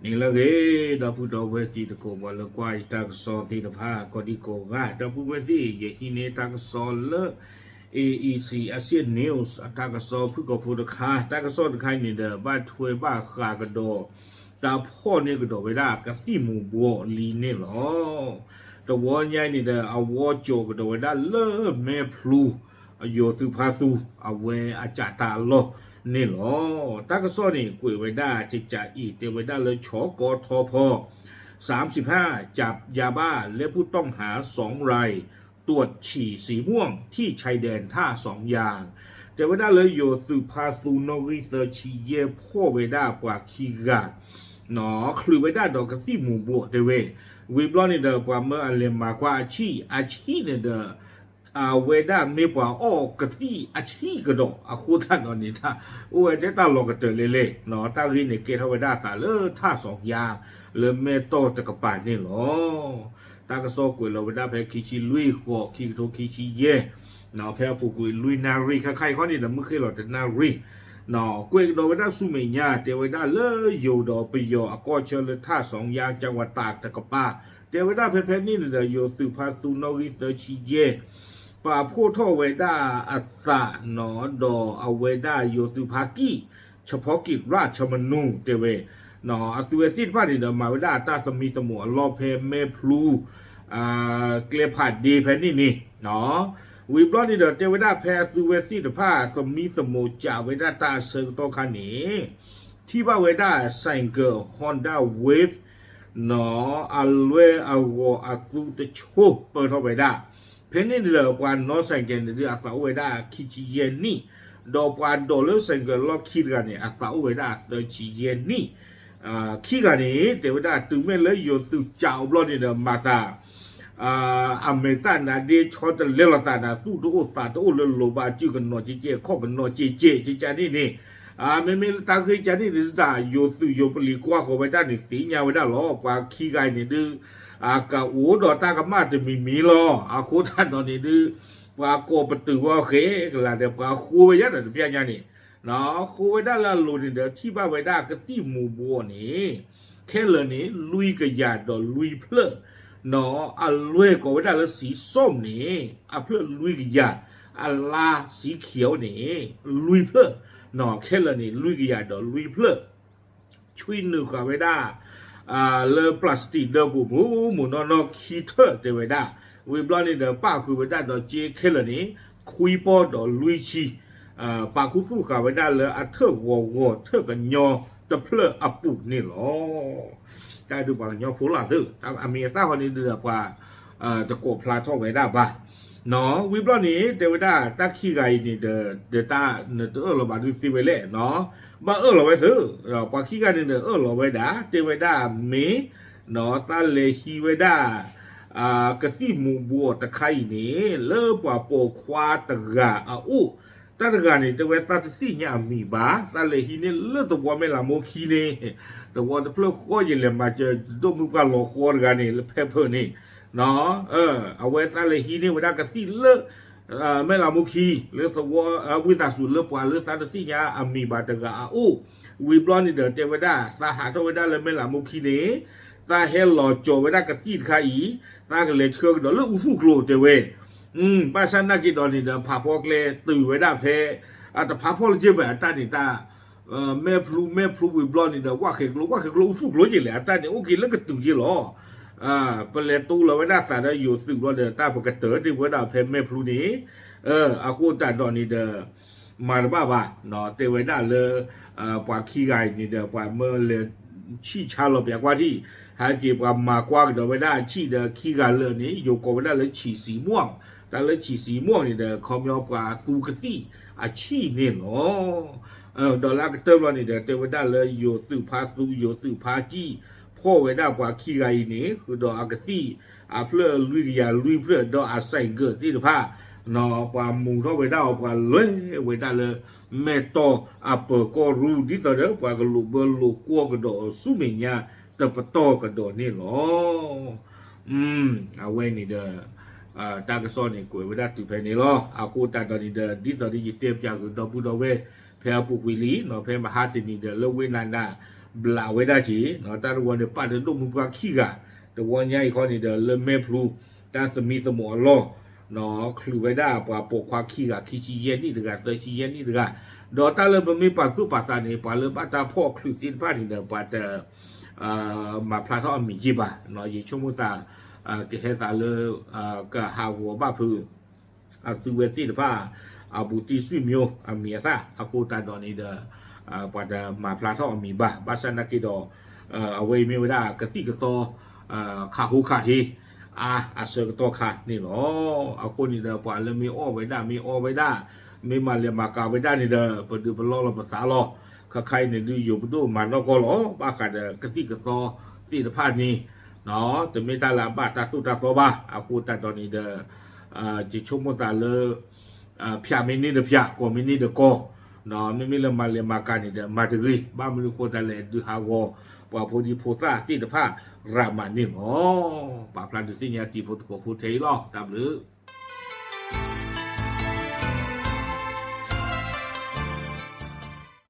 ဂ့ၤလၢဂ့ၤ ဒီပုၢ်ဒီဝဲၢ်တံၤသကိး ပှၤလၢကွၢ်ယတၢ်ကစီၣ်သ့ၣ်တဖၣ် ကိးဒံကိးဂၤ ဒီပုၢ်ဝဲၢ်သ့ၣ် ယဟံးန့ၢ်တၢ်ကစီၣ်လၢ A E C Asian News အတၢ်ကစီၣ်ဖုၣ်ကိာ်ဖိတခါ တၢ်ကစီၣ်တခါအံၤန့ၣ်ဒီး ဘၣ်ထွဲဘၣ်ဃးကဒီး တၢ်ဖီၣ်န့ၢ်ကဒီးဝဲဒၣ်ကသံၣ်မူၤဘှီးလံန့ၣ်လီၤ. တဝီညါအံၤန့ၣ်ဒီး အဝီကၠီၤကဒီးဝဲဒၣ်လၢမဲာ်ဖလူ ယိၤသုးဖါသူ အဝဲအကးတၢ်အလီၢ်န့ၣ်လီၤ. တၢ်ကစီၣ်န့ၣ် ကွဲးဝဲဒၣ်ကကအံၤ တဲဝဲဒၣ်လၢ ชกทพ สามสิบห้า จับยาบ้าและผู้ต้องหาสองราย ตรวจฉี่สีม่วงที่ชายแดนท่าสองยาง တဲဝဲဒၣ်လၢယိၤသုးဖါသူနီၣ်ဂံၢ်သၢဆံယဲၢ်ဖီၣ်ဝဲဒၣ်ပှၤခံဂၤ ချုးဝဲဒၣ်ဒီးကသံၣ်မူၤဘှီးတဲဝဲ, ဝံၤဘျီန့ၣ်ဒီး ပှၤမၢအလဲၤမၤကွၢ်အဆံၣ် အဆံၣ်န့ၣ်ဒီး အဝဲဒၣ်မ့ၢ်ပှၤအီၣ်ကသံၣ်အဆံၣ်ကဒီး အဃိသတးဒီးန့ၣ် အိၣ်ဝဲထဲတၢ်လီၤကတၢၢ်လဲၣ်လဲၣ်, တၢ်ဂ့ၢ်န့ၣ်ကဲထီၣ်ဝဲဒၣ်အသးလၢထၣ်စီၤယါ လၢမဲၢ်တီၢ်တကပၤန့ၣ်လီၤ. တၢ်ကစီၣ်ကွဲးလီၤဝဲဒၣ်ဖဲခံဆံလွံၢ်ဃိး ခံကထိခံဆံယဲၢ် ဖဲအပူၤကွံာ်လွံၢ်နၣ်ရံၣ် ခါခါအံၤခီန့ၣ်ဒီး မုၢ်ဃ့ၢ်လီၤတနၣ်ရံၣ် ကွဲးကဒီးဝဲဒၣ်ဆူမဲာ်ညါ တဲဝဲဒၣ်လၢယိၤဒီးပယီၤအကီၢ်ဆၢလၢထၣ်စီၤယါ ကၠၣ်ဝတးတကပၤ တဲဝဲဒၣ်ဖဲဖဲန့ၣ်န့ၣ်ဒီး ယိၤသုးဖါသူနီၣ်ဂံၢ်သၢဆံယဲၢ် ပာ်ဖှိၣ်ထီၣ်ဝဲဒၣ်အသးနီၤ ဒီးအဝဲဒၣ်ယိၤသုးဖါကံၣ် เฉพาะกิจราชธรรมนูญ တဲဝဲ အသုဝဲသ့ၣ်တဖၣ်န့ၣ်ဒီး မၤဝဲဒၣ်အတၢ်သမံသမိးအလီၢ်ဖဲမဲၢ်ဖလူ ကျဲဖးဒ့ဖဲန့ၣ်န့ၣ် ဝံၤဘျီန့ၣ်ဒီး တဲဝဲဒၣ်ဖဲအသုဝဲသ့ၣ်တဖၣ် သမံသမိးစးဝဲဒၣ်တၢ်အဆၢကတီၢ်ခါန့ၣ် ထံၣ်ဘၣ်ဝဲဒၣ် ဆိုင်ကယ် Honda Wave နီၤ အလွဲၢ်အဂီၤအသူတဆိပၢၢ်ထီၣ်ဝဲဒၣ်, ဖဲန့ၣ်န့ၣ်ဒီး ပှၤနီၣ် ဆိုင်ကယ် န့ၣ်ဒုး အသးအိၣ်ဝဲဒၣ်ခံဆံယဲၢ်နံၣ်, ဒီးပှၤဒိးလၢ ဆိုင်ကယ် လီၢ်ခံတဂၤန့ၣ် အသးအိၣ်ဝဲဒၣ်သၢဆံယဲၢ်နံၣ်, ခံဂၤန့ၣ် တဲဝဲဒၣ်တုၤမ့ၢ်လၢယိၤသုးစးအီၤဘျီန့ၣ်ဒီး မၤသး အမဲာ်သၣ်နါဒ့ဆီတလဲလိာ်သးနၤ သူၣ်တအိၣ်သးတအိၣ်လၢလိၤဘၣ် စုကနီၤကဲကဲ ခီၣ်ကနီၤကဲကဲ ကကန့ၣ်န့ၣ်, မ့မ့ၢ်လၢတၢ်ဂ့ၢ်ကန့ၣ်ဒုးတၢ် ယိၤသုးယိၤပလံၤကွၢ်ဃီၤဝဲဒၣ်န့ၣ် သ့ၣ်ညါဝဲဒၣ်လီၤ. ပှၤခံဂၤအံၤန့ၣ်ဒုး အကအိၣ်ဒီးတၢ်ကမၣ်တမံၤမံၤလီၤ. အဃိသတးဒီးန့ၣ်ဒုး ပှၤကိးပတုာ်ဝဲအီၤဃဲကလၤဒီး ပှ�ိဝဲယါဒီးတပျၢ်ညါန့ၣ်, ဃိဝဲဒၣ်လၢအလိၤန့ၣ်ဒီး ထံၣ်ဘၣ်ဝဲဒၣ်ကသံၣ်မူၤဘှီးန့ၣ် ခဲလၢာ်န့ၣ် လွံၢ်ကယၤဒီးလွံၢ်ဖျၢၣ်, အလွဲၢ်ကိးဝဲဒၣ်လၢ สีส้ม န့ၣ် အဖျၢၣ်လွံၢ်ကယၤ, အလါ สีเขียว န့ၣ် လွံၢ်ဖျၢၣ်, ခဲလၢာ်န့ၣ် လွံၢ်ကယၤဒီးလွံၢ်ဖျၢၣ် ဆွံနုာ်ဃာ်ဝဲဒၣ် လၢ plastic ဒၢပူၤ မုာ်မုာ်နီၢ်နီၢ်ခံထၢၣ်တဲဝဲဒၣ်, ဝံၤဘျီန့ၣ်ဒီး ပၣ်ဃုာ်ဝဲဒၣ်ဒီးစ့ခဲလၢာ်န့ၣ် ခွံပီၢ်ဒီးလွံၢ်ဆံ, ပာ်ခူသူၣ်ဃာ်ဝဲဒၣ်လၢအထၢၣ်ဂီၤဂီၤထၢၣ်ကညီတဖျၢၣ်အပူၤန့ၣ်လီၤ. တၢ်ဒုးပှၤကညီဖိလီၤသု, အမံၤအသၣ်ဃီန့ၣ်ဒီးပှၤ တကိးဖျါထီၣ်ဝဲဒၣ်ဘၣ် ဝံၤဘျီန့ၣ် တဲဝဲဒၣ်တၢ်ခံဂၤအံၤန့ၣ်ဒီး ဒတၢ်နတအၢၣ်လီၤဘၣ်ဒုးသ့ဝဲလဲၣ်, ဘၣ်အၢၣ်လီၤဝဲသု, ပှၤခံဂၤန့ၣ်ဒီးအၢၣ်လီၤဝဲဒၣ် တဲဝဲဒၣ်မ့ၢ် သးလဲၤဟံးဝဲဒၣ် ကသံၣ်မူၤဘှီးတခါအံၤန့ၣ် လၢပှၤပိာ်ခွါတဂၤအအိၣ်, တၢ်တဂၤန့ၣ် တဲဝဲသးတသ့ၣ်ညါအမံၤဘၣ်, သးလဲၤဟံးန့ၢ်လၢသဝီမဲၢ်လးမိခံန့ၣ်, သဝီတဖျၢၣ်ဃီယလဲၤမၤစၢၤ ဒိၣ်မုၢ်ပှၢ်လီၤဃီတဂၤန့ၣ် လၢဖဲဖၢးန့ၣ် အဝဲသးလဲၤဟံးန့ၢ်ဝဲဒၣ်ကသံၣ်လၢ မဲၢ်လးမိခံ လၢသဝီ ဝံသးစူၤလၢပှၤလၢသးတသ့ၣ်ညါအမံၤဘၣ်တဂၤအအိၣ်, ဝံၤဘျီန့ၣ်ဒီးတဲဝဲဒၣ် သးဟးထီၣ်ဝဲဒၣ်လၢမဲၢ်လးမိခံန့ၣ်, သးဟဲလီၤကၠီၤဝဲဒၣ်ကသံၣ်တခါအံၤ, သးကလဲၤဆှၢကဒီးလၢအူသူၣ်ကျိၤတဲဝဲ, ဘၣ်ဆၣ်နာ်က့ဒီးန့ၣ်ဒီး ဖးဖီကျဲတုၤဝဲဒၣ်ဖဲ တဖးဖီလၢက့ဘၣ်အတၢ်န့ၣ်တၢ် မဲၢ်ဖျူ မဲၢ်ဖျူဝံၤဘျီန့ၣ်ဒီး ဝၣ်ဃဲၤကျိ ဝၣ်ဃဲၤကျိအူသူၣ်ကျိက့ၤလဲၣ် အတၢ်န့ၣ်အိၣ်က့ၤလၢကတုၤက့ၤလီၤ. ပလဲၤတူလီၤဝဲဒၣ်သးဒီးယိၤသုးဘျီဒီး တၢ်ပကတၢၢ်တ့ၢ်ဝဲဒၣ်ဖဲမဲၢ်ဖျူန့ၣ်, အဃိသတးဒီးန့ၣ်ဒီး မၤတဘၣ်ဘၣ်, တဲဝဲဒၣ်လၢ ပှၤခံဂၤအံၤန့ၣ်ဒီး ပှၤမၢလဲၤဆံၣ်ဆါလီၤပၠးကွၢ်ထံၣ်, ဟဲက့ၤပှၤမၤကွၢ်ကဒီးဝဲဒၣ်အဆံၣ်ဒီးခံဂၤလၢာ်န့ၣ် ယိၤကိးဝဲဒၣ်လၢဆံးစံးမွံၣ်, တၢ်လၢဆံးစံးမွံၣ်န့ၣ်ဒီး ခီပညီပှၤသူကသံၣ်အဆံၣ်န့ၣ်လီၤ. ဒီးလၢအကတၢၢ်ဘျီန့ၣ်ဒီး တဲဝဲဒၣ်လၢယိၤသုးဖါသူ ယိၤသုးဖါကံၣ် ဖီၣ်ဝဲဒၣ်ပှၤခံဂၤအံၤန့ၣ် ဃုာ်ဒီးအကသံၣ်အဖျၢၣ်လွံၢ်ကယၤလွံၢ်ဖျၢၣ် ဒီးအဆိုင်ကယ်သ့ၣ်တဖၣ် ပှၤမူၤထီၣ်ဝဲဒၣ်အီၤ ပှၤလဲၤဝဲဒၣ်လၢ မဲၢ်တီၢ်အပၢၤကီၢ်ရူၢ် ဒ်သိးဒီးပှၤကလိာ်ဘၢလိာ်ကွီၢ်ကဒီးဆူမဲာ်ညါတပတီၢ်ကဒီးန့ၣ်လီၤ. အဝဲန့ၣ်ဒီး တၢ်ကစီၣ်န့ၣ် ကွဲးဝဲဒၣ်တုၤဖဲန့ၣ်လီၤ. အဃိသတးဒီးန့ၣ်ဒီး ဒ်သိးဒီးယတဲပၠးဃုာ်ဒီပုၢ်ဒီဝဲၢ် ဖဲအပူၤကွံာ်လံ ဖဲမဟါတနံၤဒီး လၢဝ့ၢ်နးနး ဘျးဝဲဒၣ်က့ၤ တၢ်တဝီန့ၣ် ပာ်ဒီးဒိၣ်မုၢ်ပှၢ်ခံဂၤ, တဝီညါအံၤခီန့ၣ်ဒီး လၢမဲာ်ဖျူ တၢ်သမံသမိးအလီၢ် ချုးဝဲဒၣ်ပှၤပိာ်ခွါခံဂၤ ခံဆံယဲၢ်နံၣ်တဂၤ သၢဆံယဲၢ်နံၣ်တဂၤ, ဒီးတၢ်လၢပမ့ၢ်ပာ်သူၣ်ပာ်သးန့ၣ် ပှၤလၢဘၣ်တၢ်ဖီၣ်ချုးသ့ၣ်တဖၣ်န့ၣ်ဒီး ပှၤတ မၤဖျါထီၣ်အမံၤက့ဘၣ်, ယဆိကမိၣ်သး ကဟဲသးလၢ ကဟးဂီၤဘၣ်ဖုး အသုဝဲသ့ၣ်တဖၣ် အဘူးတံၢ်စွံၣ်မျိအမံၤအသၣ် အဃိသတးဒီးန့ၣ်ဒီး ပှၤတမၤဖျါထီၣ်အမံၤဘၣ်. ဘၣ်ဆၣ်နာ်က့ဒီး အဝဲအံၤမ့ၢ်ဝဲဒၣ်ကသံၣ်ကသီ ခးဟူခးဟ့ အါအဆၢကတီၢ်ခါန့ၣ်လီၤ. အဃိန့ၣ်ဒီး ပှၤလၢမ့ၢ်အီၣ်ဝဲဒၣ် မ့ၢ်အီဝဲဒၣ် မ့ၢ်မၤလဲၤမၤကၤဝဲဒၣ်န့ၣ်ဒီး ပဒုးပလီၢ်လီၤပသးလီၤ. ခါခါအံၤန့ၣ်ဒုး ယိၤပဒိၣ်မၤနီၢ်ကီၢ်လီၤ. ဘၣ်ဃးဒီးကသံၣ်ကသီသ့ၣ်တဖၣ်န့ၣ် တမ့ၢ်တၢ်လၢအဘၣ်တၢ်သိၣ်တၢ်သီဘၣ်. အဃိသတးဒီးန့ၣ်ဒီး ယဆိကမိၣ်သးလၢ ဖၠးမ့ၢ်န့ၢ်တဖၠး ကီၢ်မ့ၢ်န့ၢ်တကီၢ်, မ့မ့ၢ်လၢမၤလဲၤမၤကၤန့ၣ်ဒီး မၤတဂ့ၤ. ဘၣ်မနုၤအဃိသတးလဲၣ် ဒုးဟးဂီၤ ပှၤဖိဒံဖိသၣ်သ့ၣ်တဖၣ် ရၤမၤန့ၣ်လီၤ. ပာ်ဖျါဒုးသ့ၣ်ညါတံၤဖိသကိးဖိထဲအံၤလီၤ. တၢ်ဘျုး